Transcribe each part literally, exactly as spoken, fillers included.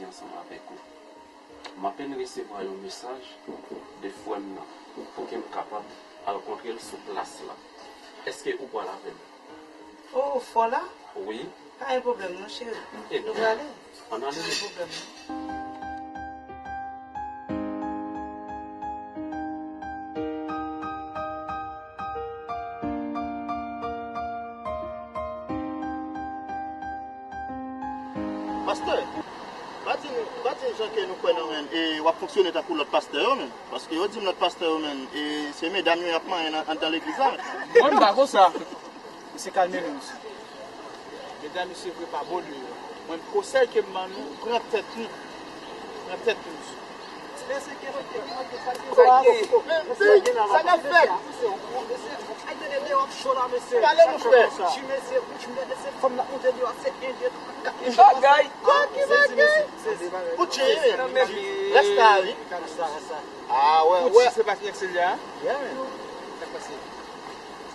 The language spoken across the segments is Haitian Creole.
ansanm avèk ou. M apenn resevwa yon mesaj de frè m nan pou ke m kapab al kontre l sou plas la. Èske ou pral avè m? Oh, fò la? Wi. Pa gen pwoblèm non, cheri. Nou prale. Ann ale. Pa gen pwoblèm non. Pastè, pa di nou, pa di jan ke nou kwè nan men, e w ap fonksyone tankou lòt pastè yo men. Paske yo di m lòt pastè yo men, e se medam yo y ap manyen nan, anndan legliz la men. Mwen m pa konsa. Mesye, kalme nou mesye. Medam yo se vre pa bon deyò. Mwen konsèy ke m ban nou, pran tèt nou. Pran tèt nou mesye. Men, men, sa n ap fè? Pale mon frè. Ki bagay? Ki bagay? Poutji, wi men. Rasta, wi. Ah, wè, wè. Poutji, se pa Finex li a? Yeah, man. Sa k pase?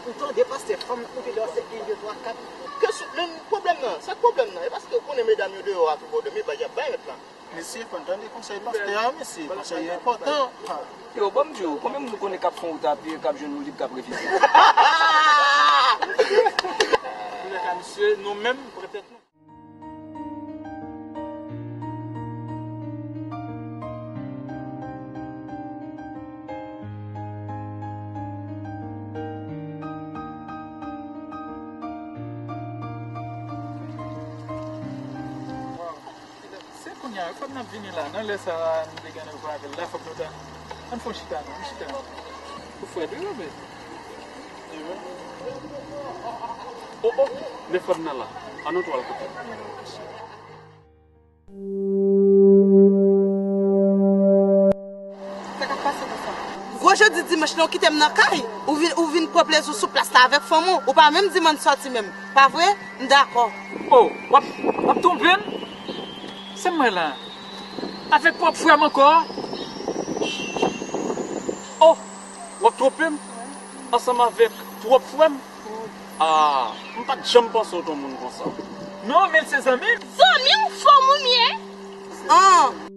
Ou tande pastè, fanm nan moute deyò se en, de, twa, kat. Kèso-, men pwoblèm nan, sa k pwoblèm nan? E paske ou konnen medam yo deyò a tou bò de, men bay y ap bay mèt la. Mesye, fò n tande konsèy pastè a, mesye. Konsèy yo enpòtan. Yo, ban m di w, konbyen moun ou konnen k ap fè yon wout a pye, k ap jwenn yon lib, k ap refize? Antoulèka, mesye, nou menm, pran tèt nou. Se kounye a, fòk n ap vini la. Nan lè sa a, nou te gen nan pale avè l la, fòk nou ta. Ann fè yon chita non, ann chita. Ou frèt wi, bebe. Oh, oh, men frè m nan la. Ann antre al kote l. Sa k ap pase konsa? Gwo jodi dimanch lan, ou kite m nan kay. Ou vin, ou vin pran plezi w sou plas la avèk fanm ou. Ou pa menm di m ann sòti menm. Pa vre? M dakò. Oh, w ap, w ap twonpe m? Se m mwen la. Avèk pwòp frè m ankò? Oh, w ap twonpe m? Ansanm avèk pwòp frè m? Ah, m pa t janm panse w t on moun konsa. Non, men l se zanmi m. Zanmi w, fanm ou m ye? An.